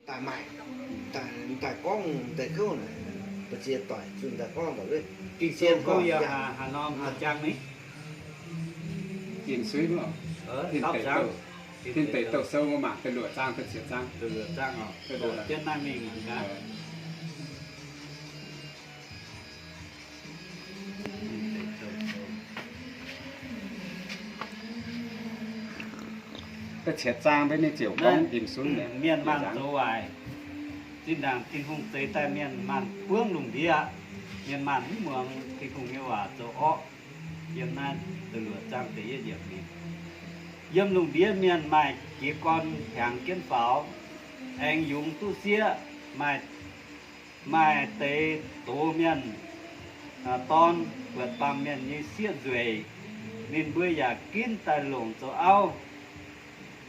daaih maaih, daaih gorngv deix kouv naaic, mbu'ziex doic zunh daaih gorngv daaih, Ging-Sou gorngv yie haaix norm haaix jang ni? Ging-Sou, Tin Deic Douh Sou mbuo mangc da'luoqc zaang, da'cietv zaang, da'luoqc zaang, jienv naaiv mingh. Da'cietv zaang mbuo ninh ziouc gorngv Ging-Sou, mienh maanh zoux waaic. Zinh ndaangc Tin-Hungh zeix daaih mienh maanh buangv lungh ndiev, mienh maanh mv muangx Tin-Hungh nyei waac zoux orqv. Yiem naaiv da'luoqc zaang da'yietv yiemc mingh, yiem lungh ndiev mienh maaih jiez gorn hiaangx jienv faaux, aengx yungz duqv sieqv. Maaih, maaih deix doz mienh dorn buatc baamh mienh nyei sieqv nzueic, ninh mbuo yaac ginv daaih longc zoux auv.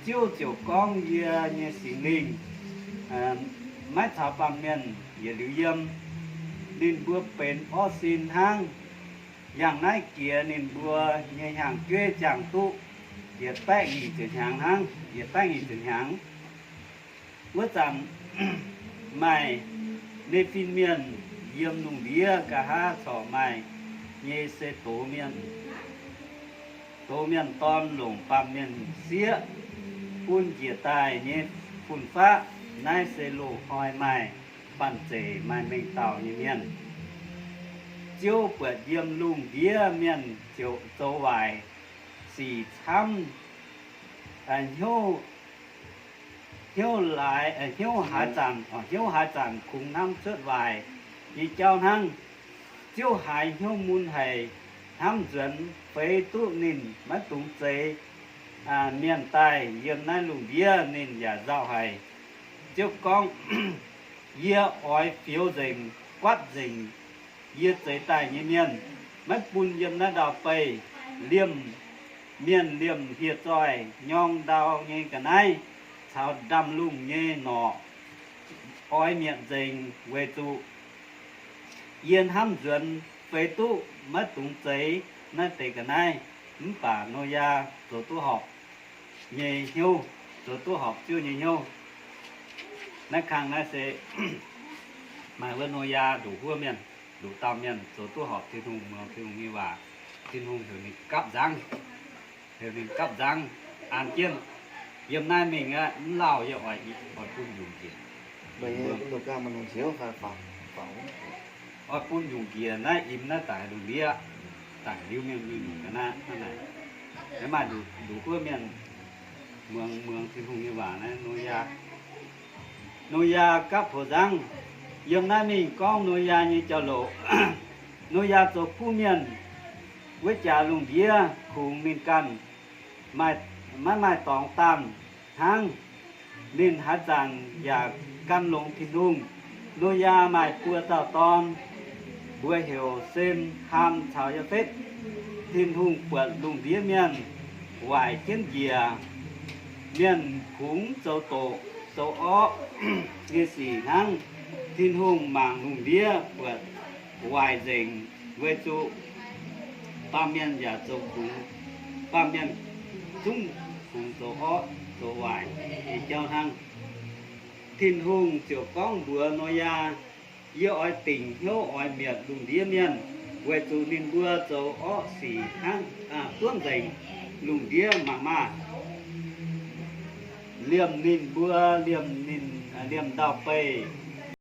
Ziouv ziouc gorngv, Yie nyei Singx Lingh maiv caux baamh mienh yietc liuz yiem. Ninh mbuo benx orqv sin hnangv. Yangh naaiv jiex ninh mbuo nyei hnyangx-jeiv ziangh duqv yietc baeqv nyic ziepc hnyangx hnangv, yietc baeqv nyic ziepc hnyangx. Wuov zanc maaih Ne^fin Mienh yiem lungh ndiev nqa'haav corc maaih nyei se doz mienh. Doz mienh dorn longc baamh mienh sieqv bun njiec daaih nyei fun-faqv. Naaiv se loz-hnoi maaih banh zeic maaih mengh dauh nyei mienh. Ziouv buatc yiem lungh ndiev mienh ziouc zoux waaic sic camv, hnyouv, hnyouv laaix, hnyouv haaix zanc, hnyouv haaix zanc kungx hnamv cuotv waaic nyei jauv hnangv. Ziouv haiz hnyouv mun haic, hnamv nzuonx feix duqv ninh maiv dungx zeix mienh daaih yiem naaiv lungh ndiev, ninh yaac nzauh haic. Ziouv gorngv, Yie oix fioux nzengc, guatv nzengc yie zeix daaih nyei mienh, maiv bun yiem naaiv ndau-beih. Liemh mienh liemh hieh zoih, nyorng ndau nyei ga'naaiv caux ndaamv-lungh nyei norqc oix mietc nzengc, weic zuqc yie hnamv nzuonx feix duqv maiv dungx zeix naaiv deix ga'naaiv. Mv baac Noyaa zoux duqv horpc nyei hnyouv, zoux duqv horpc Ziouv nyei hnyouv. Naaiv kang naaiv se maaih wuov Noyaa nduqc huov mienh, nduqc dauh mienh zoux duqv horpc Tin-Hungh, muangx Tin-Hungh nyei waac. Tin-Hungh heuc ninh gapv nzangv, heuc ninh gapv nzangv an jienv, Yiem naaiv mingh aqv, mv lauh yie oix, oix bun nyungc njiec, oix bun nyungc njiec naaiv imx naaiv daic lungh ndiev, daic liuz mienh nyei nyungc ga'naaiv hnangv naaic. Maaih nduqc huov mienh muangx, muangx Tin-Hungh nyei waac naaiv Noyaa. Noyaa gapv poux nzangv. Yiem naaiv mingh gorngv Noyaa nyei jauv-louc. Noyaa zoux kuv mienh. Wuov jaax lungh ndiev kungx ninh ganh, maiv maaih dorngx daanh hnangv. Ninh haaix zanc yaac gan longx Tin-Hungh. Noyaa maaih buo dauh dorn, mbuox heuc Sem, Haam caux Yaafetv. Tin-Hungh buatc lungh ndiev mienh waaic jienv njiec. Mienh kungx zoux doqc zoux orqv nyei sic hnangv. Tin-Hungh mangc lungh ndiev buatc waaic nzengc, weic zuqc baamh mienh yaac zoux kungx, baamh mienh zungv kungx zoux orqv zoux waaic nyei jauv hnangv. Tin-Hungh ziouc gorngv mbuox Noyaa, Yie oix dingc hnyouv oix mietc lungh ndiev mienh, weic zuqc ninh mbuo zoux orqv sic hnangv, buonv nzengc lungh ndiev mangc maah! Liemh ninh mbuo, liemh ninh, liemh ndau-beih,